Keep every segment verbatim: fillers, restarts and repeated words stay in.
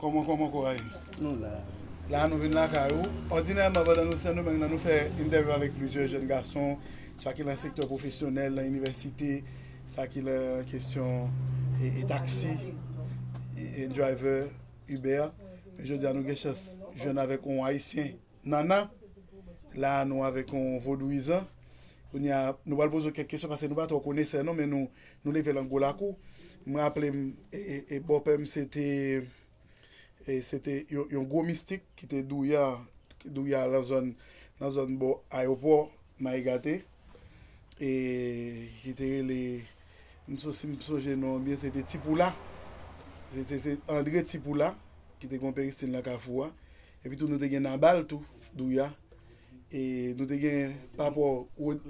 Kòman, kòman, kòman? Nou la. La, nou vin lakay ou. Òdinèman, pandan nou Sendomeng nan, nou fè entèvyou avèk plizyè jèn gason, swa ki nan sektè pwofesyonèl, nan inivèsite, sa ki nan kesyon e, e taksi, e, e driver, Uber. Men jodi a, nou gen chans jwenn avèk yon Ayisyen, Nannan. La, nou avèk yon vodouyizan. Kounye a, nou pral poze w kèk kesyon, paske nou pa twò konesè, non, men nou, nou leve l an gwo lakou. M raple m, e, e, e bòpè m, se te E se te yon, yon gwo mistik ki te douya, douya nan zòn, nan zòn bò ayewopò Mayi Gate, e ki te rele, m so-, si m sonje non an byen, se te Tipoula. Se, se, se André Tipoula ki te gen peristil nan Kafou a. Epi tou, nou te gen Nabal tou, douya. E nou te gen Papò Rod-,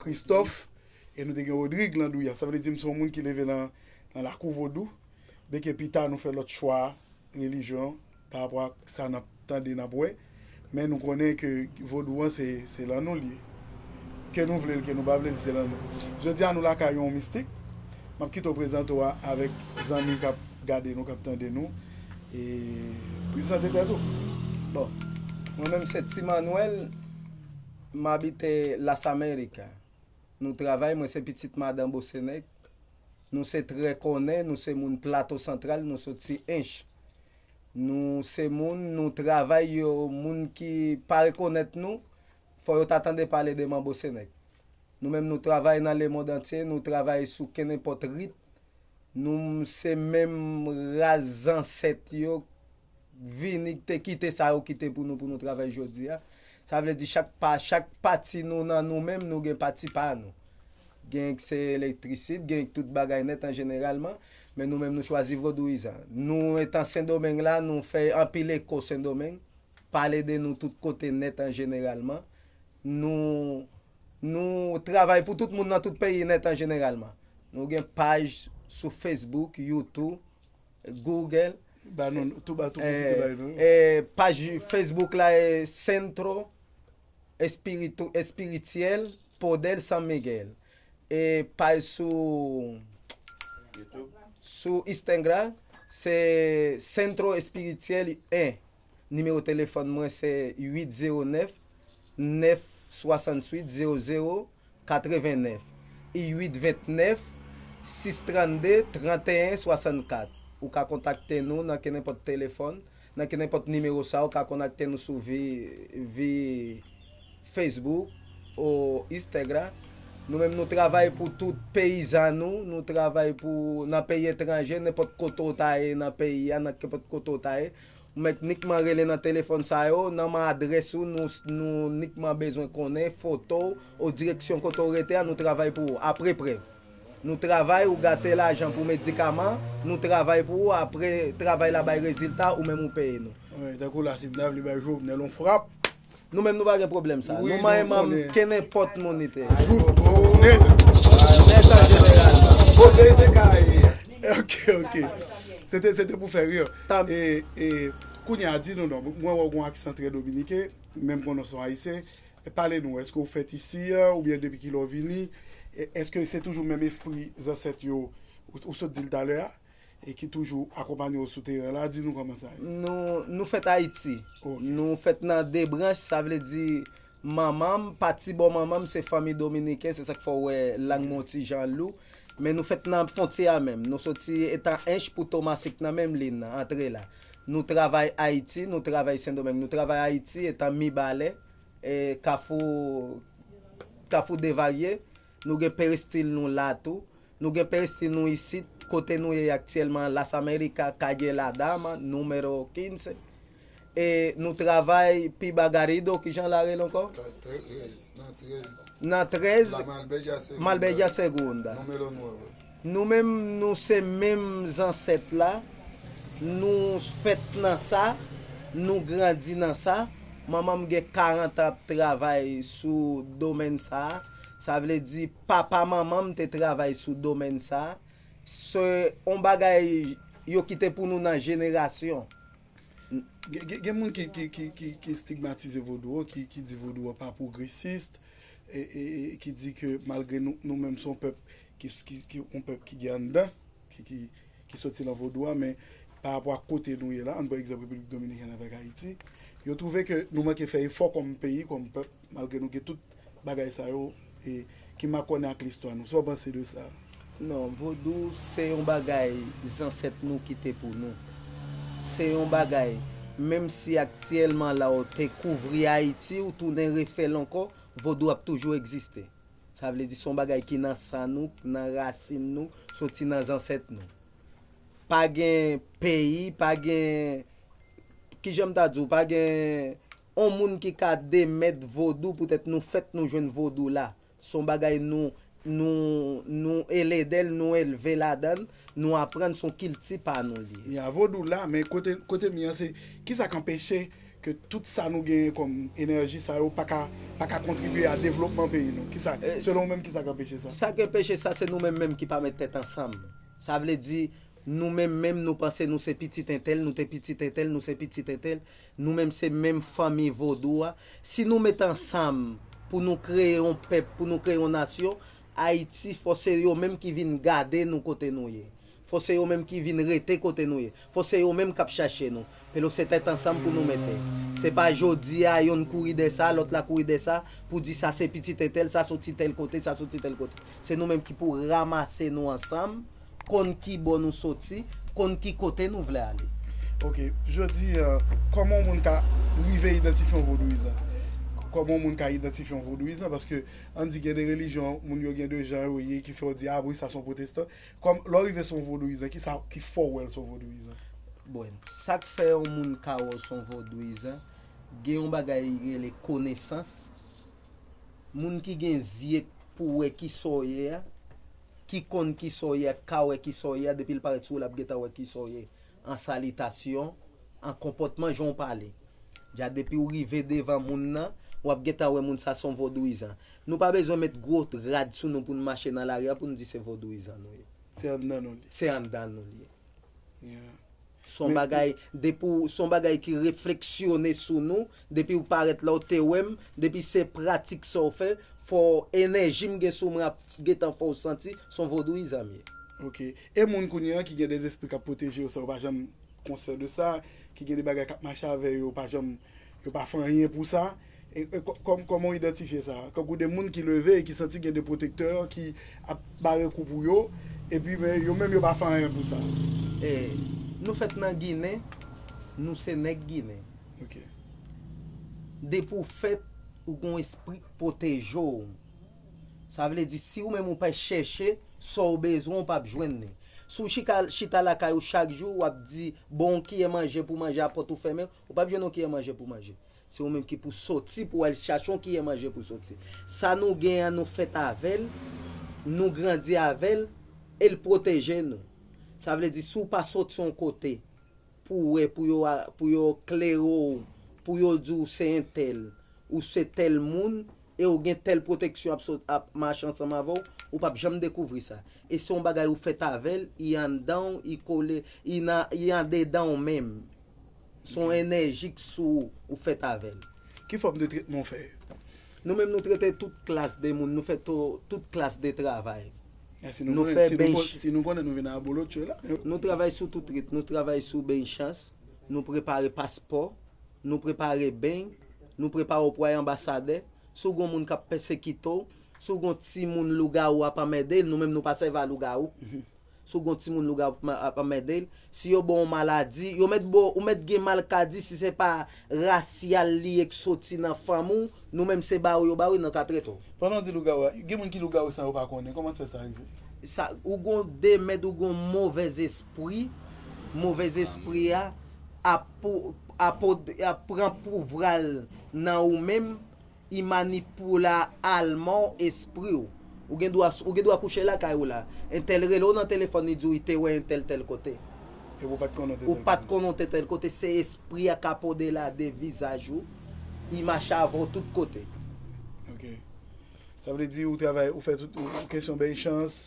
Christophe. E nou te gen Rodrig Landouya. Sa vle di m se yon moun ki leve nan, nan lakou vodou. Benke pita nou fè lòt chwa relijyon pa rapò ak sa n ap tande, n ap wè. Men nou konnen ke vodou an se, se lan nou l ye. Ke nou vle l, ke nou pa vle l, se lan nou. Jodi a nou lakay yon mistik. M ap kite w prezante w a avèk zanmi k ap gade nou, k ap tande nou. E prezante tèt ou. Bon, mwen menm se Ti Manwèl, m abite Las Americas. Nou travay, mwen se pitit madan Bosenèk. Nou se trè konnen, nou se moun Plato Santral, nou soti Ench. Nou se moun, nou travay yo, moun ki pa rekonèt nou, fò yo ta tande pale de Manbo Senèk. Nou menm nou travay nan lemond antye, nou travay sou kenenpòt rit. Nou se menm ras zansèt yo vini te kite sa yo kite pou nou, pou nou travay jodi a. Sa vle di chak pa, chak pati nou nan nou menm, nou gen pati pa nou. Gen k se elektrisite, gen k tout bagay nèt an jeneralman, men nou menm nou chwazi vodouyizan. Nou etan Sendomeng la, nou fè anpil eko Sendomeng, pale de nou tout kote nèt an jeneralman. Nou, nou travay pou tout moun nan tout peyi nèt an jeneralman. Nou gen paj sou Facebook, YouTube, Google. Ba nou, tou ba, tou pwofite bay nou. E paj Facebook la e Centro Espiritu-, Espirituel Poder San Miguel. E paj sou, sou Instagram, se Centro Espirituel en. Nimewo telefòn mwen se uit zewo nèf, nèf swasanntuit, zewo zewo katrevennèf, e uit ventnèf, sis trannde, tranteyen swasannkat. Ou ka kontakte nou nan kenenpòt telefòn, nan kenenpòt nimewo sa, ou ka kontakte nou sou vi, vi Facebook, ou Instagram. Nou menm nou travay pou tout peyizan nou, nou travay pou nan peyi etranje, nenpòt kote w ta ye nan peyi a, nan kenpòt kote w ta ye. Ou mèt nikman rele nan telefòn sa yo, nan men adrès ou, nou, nou nikman bezwen konnen foto w, ou direksyon kote w rete a, nou travay pou ou. Apre prèv. Nou travay, ou gate lajan pou medikaman, nou travay pou ou, apre travay la bay rezilta, ou menm ou peye nou. Wi, tankou la, si m ta vle bay Jovenel yon frap. Nou menm nou pa gen pwoblèm sa. Nou manyen manm kenenpòt moun li te ye. Nèt an jeneralman. Kote li te ka ye? Ok, ok. Se te, se te pou fè ri. E, e, kounye a, di nou non. Mwen wè w gen yon aksan trè dominiken, menm konnen w se yon ayisyen. E pale nou, èske w fèt isi a, oubyen depi kilè w vini? E, èske se toujou menm espri zansèt yo, ou, ou sot di l talè a, e ki toujou akonpanye w sou teren la? Di nou kòman sa ye. Nou, nou fèt Ayiti. Ok. Nou fèt nan de branch, sa vle di manman m, pati bò manman m, se fanmi dominiken, se sa k fè w wè lang mwen yon ti jan lou. Men nou fèt nan fwontyè a menm. Nou soti etan Ench pou Tomasik nan menm liy nan, antre la. Nou travay Ayiti, nou travay Sendomeng. Nou travay Ayiti etan Mibalè, e, Kafou, Kafou Devarye. Nou gen peristil nou la tou. Nou gen peristil nou isit, kote nou ye aktyèlman, Las Americas, Calle La Dama, número quince. E nou travay Piba Garrido, kijan la rele ankò? Nan trèz, nan trèz. Nan trèz, La Malbella Segunda. Malbella Segunda. Número nueve. Nou menm, nou se menm zansèt la. Nou fèt nan sa, nou grandi nan sa. Manman m gen karant an ap travay sou domèn sa a. Sa vle di, papa manman m te travay sou domèn sa a. Se yon bagay yo kite pou nou nan jenerasyon. Gen, gen, gen moun ki, ki, ki, ki, ki estigmatize vodou an, ki, ki di vodou an pa pwogresis, e, e, e ki di ke malgre nou, nou menm se yon pèp ki, ki, ki, yon pèp ki gen anndan, ki, ki, ki soti nan vodou an, men parapò ak kote nou ye la, ann pran egzanp Repiblik Dominikèn avèk Ayiti, yo twouve ke nou manke fè efò kòm peyi, kòm pèp, malgre nou gen tout bagay sa yo e ki makònen ak listwa nou. Sa w panse de sa? Non, vodou se yon bagay zansèt nou kite pou nou. Se yon bagay, menm si aktyèlman la w te kouvri Ayiti, w tounen refè l ankò, vodou ap toujou egziste. Sa vle di se yon bagay ki nan san nou, nan rasin nou, soti nan zansèt nou. Pa gen peyi, pa gen, kijan m ta di w, pa gen yon moun ki ka demèt vodou poutèt nou fèt nou jwenn vodou la. Se yon bagay nou, nou, nou ele de l, nou elve ladan l, nou aprann se yon kilti pa nou li ye. Ya, vodou la, men kote, kote m ye an, se kisa k anpeche ke tout sa nou genyen kòm enèji sa yo pa ka, pa ka kontribye a devlopman peyi nou? Kisa, selon ou menm, kisa k anpeche sa? Sa k anpeche sa, se nou menm menm ki pa met tèt ansanm. Sa vle di, nou menm menm, nou panse nou se pitit entèl, nou te pitit entèl, nou se pitit entèl. Nou menm se menm fanmi vodou a. Si nou met ansanm pou nou kreye yon pèp, pou nou kreye yon nasyon, Ayiti, fò se yo menm ki vin gade nou kote nou ye. Fò se yo menm ki vin rete kote nou ye. Fò se yo menm k ap chache nou. Pelo se tèt ansanm pou nou mete. Se pa jodi a yonn kouri dè sa, lòt la kouri dè sa, pou di sa se pitit entèl, sa soti tèl kote, sa soti tèl kote. Se nou menm ki pou ranmase nou ansanm, konn ki bò nou soti, konn ki kote nou vle ale. Ok, jodi a, kòman yon moun ka rive idantifye yon vodouyizan? Kòman yon moun ka idantifye yon vodouyizan? Paske, ann di, gen de relijyon, moun yo gen de jan yo ye ki fè w di, a wi, sa se yon pwotestan. Kòm, lè w rive sou yon vodouyizan, kisa ki fè w wè l se yon vodouyizan? Bon, sa k fè yon moun ka wè w se yon vodouyizan, gen yon bagay ki rele konesans. Moun ki gen zye pou wè kisa w ye a, ki konn kisa w ye a, k ka wè kisa w ye a, depi l parèt sou ou, l ap gentan wè kisa w ye. An salitasyon, an konpòtman, jan w pale. Dja depi w rive devan moun nan, w ap gentan wè moun sa se yon vodouyizan. Nou pa bezwen met gwo rad sou nou pou n mache nan lari a pou n di se vodouyizan nou ye. Se anndan nou li. Se anndan nou li ye. Yeah. Se yon bagay, depi w, se yon bagay ki refleksyone sou nou, depi w parèt la w te wè m, depi se pratik sa w fè, fò enèji m gen sou mwen ap gentan fè w santi se yon vodouyizan m ye. Ok. E moun kounye a ki gen de espri k ap pwoteje yo san yo pa janm konsyan de sa, ki gen de bagay k ap mache avè yo, yo pa janm, yo pa fè anyen pou sa. E, e kò- kòm, kòman w idantifye sa? Kankou de moun ki leve e ki santi gen de pwotektè ki ap bare kou pou yo, epi men yo menm yo pa fè anyen pou sa. E, nou fèt nan Ginen, nou se nèg Ginen. Ok. Depi w fèt, ou gon espri k pwoteje w. Sa vle di, si ou menm ou pa chèche, sa w bezwen, ou p ap jwenn li. Si w chika, chita lakay ou chak jou, w ap di, bon, yon kiyè manje pou manje a pòt ou fèmen, ou p ap jwenn yon kiyè manje pou manje. Se ou menm ki pou soti pou w al chache yon kiyè manje pou soti. Sa nou gen an, nou fèt avè l, nou grandi avè l, e l pwoteje nou. Sa vle di, si w pa soti yon kote pou w wè, pou yo, a- pou yo klere w, pou yo di w se entèl, ou se tèl moun, e w gen tèl pwoteksyon ap, sot- ap mache ansanm avè w, ou p ap janm dekouvri sa. E se yon bagay ou fèt avè l, i anndan w, i kole, i nan, i andedan w menm. Se yon enèji k sou ou, ou fèt avè l. Ki fòm de tretman w fè? Nou menm nou trete tout klas de moun, nou fè to- tout klas de travay. Ah, si nou Nou konnen, fè si nou, bench. Kon- si nou konnen nou vin abolotcho la. Nou travay sou tout rit, nou travay sou beny chans, nou prepare paspò, nou prepare beny, nou prepare w pou w al anbasadè. Si w gon moun k ap pèsekite w, si w gon timoun lougawou ap anmède l, nou menm nou pa sèvi a lougawou. Si w gon timoun lougawou ap anmède l, si yo ba w maladi, yo mèt ba w, ou mèt gen malkadi si se pa rasyal li ye k soti nan fanmi w, nou menm se ba w yo ba w, nou ka trete w. Pandan w di lougawou a, gen moun ki lougawou san yo pa konnen. Kòman t fè sa rive? Sa, ou gon demèd, ou gon movèz espri, movèz espri a ap, pou- ap, ap pran pouvwa l nan ou menm, i manipile alman w, espri w. Ou gen dwa, ou gen dwa kouche lakay ou la. Entèl rele w nan telefòn, li di w li te wè entèl tèl kote. Epi ou pa t konnen w te Ou tèl pa t kote. Konnen w te tèl kote, se espri a k ap odela de vizaj ou. Li mache avè w tout kote. Ok. Sa vle di ou travay, ou fè tout, ou, ou kesyon beny chans.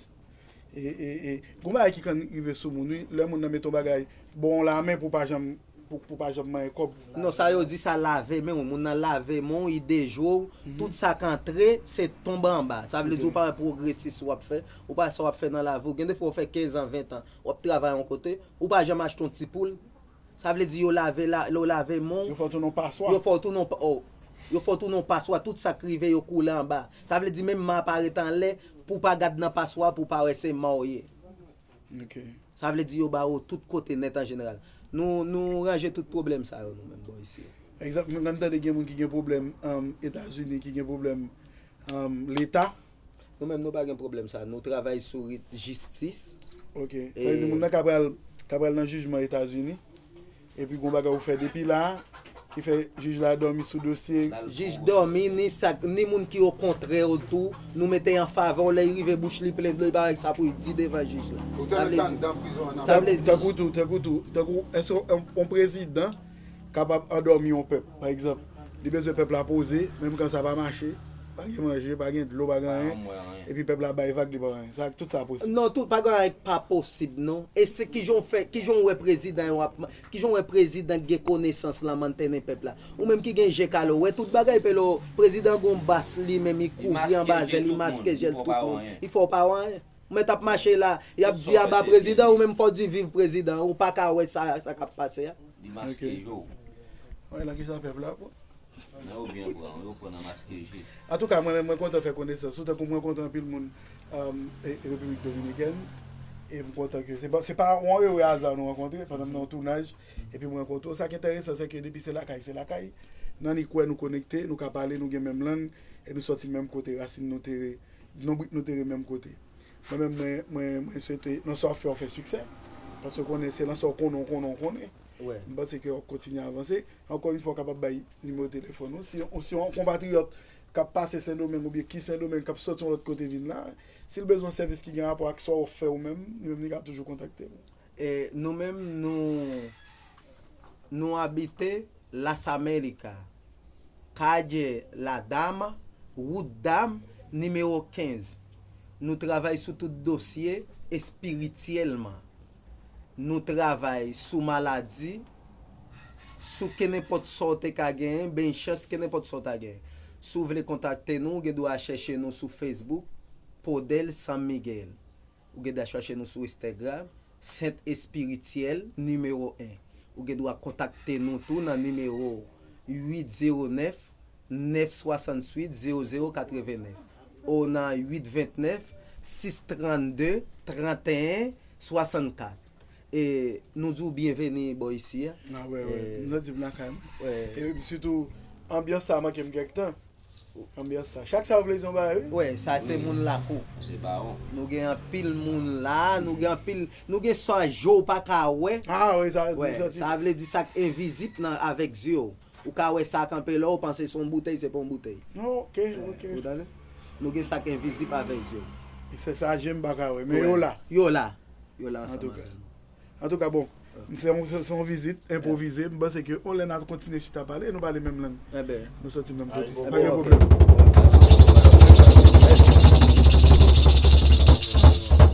E, e, e, gon bagay ki konn rive sou moun, wi. Lè moun nan mete yon bagay, ba w yon lamen pou w pa janm pou, pou pa janm manyen kòb. Non, sa yo di sa lave men w. Moun nan lave men w, li dejwe w. Tout sa k antre, se tonbe anba. Sa vle di ou pa wè pwogresis w ap fè. Ou pa wè sa w ap fè nan lavi w. Gen de fwa ou fè kenz an, ven an, w ap travay yon kote, ou pa janm achte yon ti poul. Sa vle di yo lave la, yo lave men w. Yo fè w tounen yon paswa. Yo fè w tounen yon pa- oh. Yo fè w tounen yon paswa. Tout sa k rive yo koule anba. Sa vle di menm men an pa ret anlè pou w pa gad nan paswa pou w pa wè se men w ye. Ok. Sa vle di yo ba ou tout kote nèt an jeneral. Nou, nou ranje tout pwoblèm sa yo nou menm bò isi. Egzanp, mwen konn tande gen moun ki gen pwoblèm um, Etazini, ki gen pwoblèm um, Leta. Nou menm nou pa gen pwoblèm sa. Nou travay sou rit jistis. Ok. Sa vle di moun nan ka pral, ka pral nan jijman Etazini. Epi gon bagay ou fè depi la, ki fè jij la dòmi sou dosye. Jij dòmi, ni sa, ni moun ki okontrè w tou, nou mete an favè w, lè l rive bouch li plen dlo, li pa wè sa pou l di devan jij la. Ou te Sa met vle ann di, dan prizon an sa nan. vle di, Tankou tou, tankou tou, tankou, èske yon, yon prezidan kapab andòmi yon pèp, pa egzanp, li bezwen pèp la poze, menm kan sa pa mache, pa gen manje, pa gen dlo, pa gen anyen, epi pèp la bay vag, li pa anyen. Sa, tout sa posib. Non, tout bagay pa posib non. E se kijan w fè, kijan w wè prezidan yo ap, kijan w wè prezidan k gen konesans lan mantennen pèp la. Ou menm ki gen je kale, w wè tout bagay pelo, prezidan gon bas li menm, li kouvri anba zèl, li maske jèl tout moun, li fè w pa wè anyen. Ou mèt ap mache la, y ap di aba prezidan, ou menm fò w di viv prezidan, ou pa ka wè sa, sa k ap pase a. Li maske je w. Wè, nan kisa pèp la, bon. Lè yo byen pran w, yo pran nan maske je. Antouka, mwen menm, mwen kontan fè konesans ou, tankou mwen kontre anpil moun um, e, e Repiblik Dominikèn, e m kontan ke se pa, se pa yon ewe aza nou rankontre, pandan m nan yon tounaj, epi m rankontre w. Sa k enteresan, se ke depi se lakay, se lakay. Nan ni kwè nou konekte, nou ka pale, nou gen menm lang, e nou sòti menm kote, rasin nou tere, nonbrit nou tere menm kote. Mwen menm, mwen, mwen, mwen swete nan sa w ap fè, w fè siksè. Paske w konnen, se nan sa w konnen, w konnen, w konnen. M panse ke w ap kontinye avanse. Ankò yon fwa, w kapab bay nimewo telefòn ou. Si, ou si yon konpatriyòt k ap pase Sendomeng oubyen ki Sendomeng k ap sòti yon lòt kote vin la, si l bezwen sèvis ki gen rapò ak sa w ap fè ou menm, li menm li ka toujou kontakte w. E nou menm, nou, nou abite Las Américas, Calle La Dama, Wout Dam, nimewo kenz. Nou travay sou tout dosye espirityèlman. Nou travay sou maladi, sou kenenpòt sa w te ka genyen, ben chans kenenpòt sa w ta genyen. Si w vle kontakte nou, ou gen dwa chèche nou sou Facebook, Podel San Miguel. Ou gen dwa chèche nou sou Instagram, Sent Espirityèl nimewo en. Ou gen dwa kontakte nou tou nan nimewo uit zewo nèf, nèf swasanntuit, zewo zewo katrevenèf ou nan uit vennèf, sis trannde, tranteyen, swasannkat. E nou di w byenveni bò isi a. Ah, wè, wè. E, M santi m lakay mwen. Wè. E sitou, anbyans sa manke m kèk tan. Anbyans sa. Chak sa w vle di yon bagay, wi. Wè, sa se moun lakou. Se bawon. Nou gen anpil moun la, nou gen anpil, nou gen sa je w pa ka wè. Ah, wi, sa, Wè, m santi sa sa. Vle di sa k envizib nan, avèk zye w. Ou ka wè sa kanpe la, ou panse se yon boutèy, se pa yon boutèy. Non, ok, ok. Ou tande? Nou gen sa k envizib avèk zye w. Se sa je m pa ka wè, men yo la. Yo la. Yo la ansanm Antouka. avè nou. Antouka, bon, se yon, se yon vizit enpwovize. M panse ke on lè n a kontinye chita pale, nou pale menm lang. Enben. Nou sòti menm kote. Bon, Pa gen ok. pwoblèm.